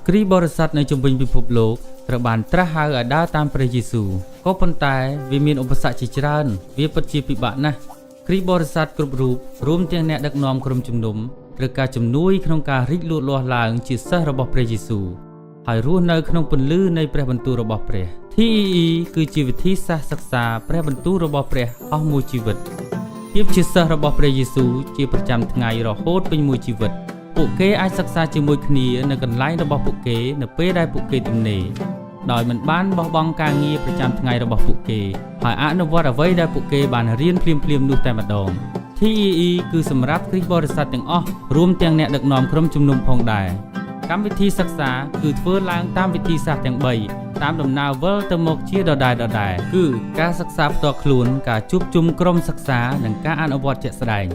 គ្រីស្ទបរិស័ទនៅជុំវិញពិភពលោកត្រូវបានត្រាស់ហៅឲ្យដើរតាមព្រះយេស៊ូវក៏ប៉ុន្តែវាមានឧបសគ្គជាច្រើនវាពិតជាពិបាកណាស់គ្រីស្ទបរិស័ទគ្រប់រូបរួមទាំងអ្នកដឹកនាំក្រុមជំនុំត្រូវការជំនួយក្នុងការរីកលូតលាស់ឡើងជាសិស្សរបស់ព្រះយេស៊ូវហើយរស់នៅក្នុងពន្លឺនៃព្រះបន្ទូលរបស់ព្រះ TEE គឺជាវិធីសាស្ត្រសិក្សាព្រះបន្ទូលរបស់ព្រះអស់មួយជីវិតភាពជាសិស្សរបស់ព្រះយេស៊ូវជាប្រចាំថ្ងៃរហូតពេញមួយជីវិត ពួកគេអាចសិក្សាជាមួយគ្នានៅកន្លែងរបស់ពួកគេនៅពេលដែលពួកគេទំនេរដោយមិនបានបោះបង់ការងារប្រចាំថ្ងៃរបស់ពួកគេហើយអនុវត្តអ្វីដែលពួកគេបានរៀនភ្លាមៗនោះតែម្ដង TEE គឺសម្រាប់គ្រីស្ទបរិស័ទទាំងអស់រួមទាំងអ្នកដឹកនាំក្រុមជំនុំផងដែរកម្មវិធីសិក្សាគឺធ្វើឡើងតាមវិធីសាស្ត្រទាំង3តាមដំណើរវិលទៅមុខជាដដែលដដែលគឺការសិក្សាផ្ទាល់ខ្លួនការជួបជុំក្រុមសិក្សានិងការអនុវត្តជាក់ស្ដែង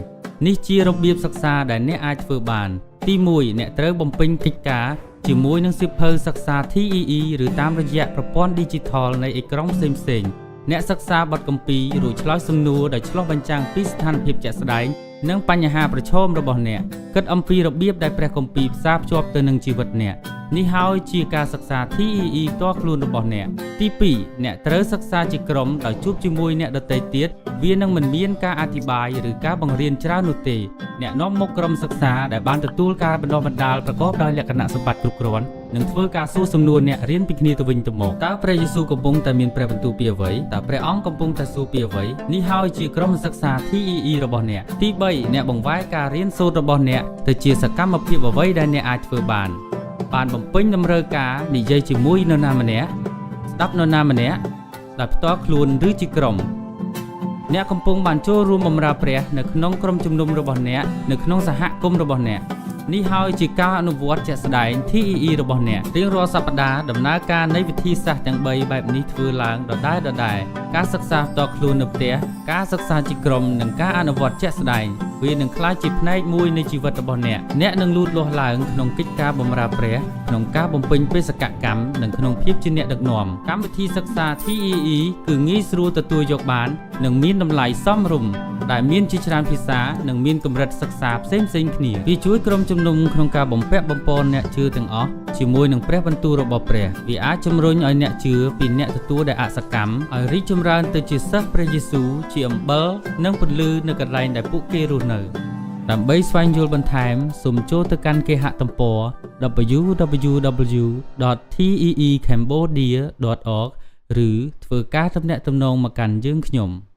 នេះជារបៀបសិក្សាដែលអ្នកអាចធ្វើបាន ទី1អ្នកត្រូវបំពេញកិច្ចការជាមួយនឹងសៀវភៅសិក្សា TEE ឬតាមរយៈប្រព័ន្ធ Digital នៃអេក្រង់ផ្សេងៗអ្នកសិក្សាបទគម្ពីររួចឆ្លើយសំណួរដែលឆ្លុះបញ្ចាំងពីស្ថានភាពជាក់ស្ដែងនិងបញ្ហាប្រឈមរបស់អ្នកគិតអំពីរបៀបដែលព្រះគម្ពីរផ្សារភ្ជាប់ទៅនឹងជីវិតអ្នកនេះហើយជាការសិក្សា TEE ផ្ទាល់ខ្លួនរបស់អ្នកទី2អ្នកត្រូវសិក្សាជាក្រុមដោយជួបជាមួយអ្នកដទៃទៀតវានឹងមិនមានការអធិប្បាយឬការបង្រៀនច្រើននោះទេអ្នកនាំមុខក្រុមសិក្សាដែលបានទទួលការបណ្ដុះបណ្ដាលប្រកបដោយលក្ខណៈសម្បត្តិគ្រប់គ្រាន់នឹងធ្វើការសួរសំណួរអ្នករៀនពីគ្នាទៅវិញទៅមកតើព្រះយេស៊ូវកំពុងតែមានព្រះបន្ទូលពីអ្វីតើព្រះអង្គកំពុងតែសួរពីអ្វីនេះហើយជាក្រុមសិក្សា TEE របស់អ្នកទី3អ្នកបង្វែរការរៀនសូត្ររបស់អ្នកទៅជាសកម្មភាពអ្វីដែលអ្នកអាចធ្វើបាន បានបំពេញតម្រូវការនិយាយជាមួយនរណាម្នាក់ស្ដាប់នរណាម្នាក់ដោយផ្ទាល់ខ្លួនឬជាក្រុមអ្នកកំពុងបានចូលរួមបម្រើព្រះនៅក្នុងក្រុមជំនុំរបស់អ្នកនៅក្នុងសហគមន៍របស់អ្នកនេះហើយជាការអនុវត្តជាក់ស្ដែង TEE របស់អ្នករៀងរាល់សប្តាហ៍ដំណើរការនៃវិធីសាស្ត្រទាំង3បែបនេះធ្វើឡើងដដែលដដែលការសិក្សាផ្ទាល់ខ្លួននៅផ្ទះការសិក្សាជាក្រុមនិងការអនុវត្តជាក់ស្ដែងវានឹងក្លាយជាផ្នែកមួយនៃជីវិតរបស់អ្នកអ្នកនឹងលូតលាស់ឡើងក្នុងកិច្ចការបម្រើព្រះក្នុងការបំពេញបេសកកម្មនិងក្នុងភាពជាអ្នកដឹកនាំកម្មវិធីសិក្សា TEE គឺងាយស្រួលទទួលយកបាននិងមានតម្លៃសមរម្យដែលមានជាច្រើនភាសានិងមានកម្រិតសិក្សាផ្សេងៗគ្នាវាជួយក្រុមជំនុំក្នុងការបំពាក់បំប៉នអ្នកជឿទាំងអស់ជាមួយនឹងព្រះបន្ទូលរបស់ព្រះវាអាចជំរុញឲ្យអ្នកជឿពីអ្នកទទួលដែលអសកម្មឲ្យរីកចម្រើនទៅជាសិស្សព្រះយេស៊ូវជាអំបិលនិងពន្លឺនៅកន្លែងដែលពួកគេរស់នៅដើម្បីស្វែងយល់បន្ថែមសូមចូលទៅកាន់គេហទំព័រ www.teecambodia.org ឬធ្វើការទំនាក់ទំនងមកកាន់យើងខ្ញុំ។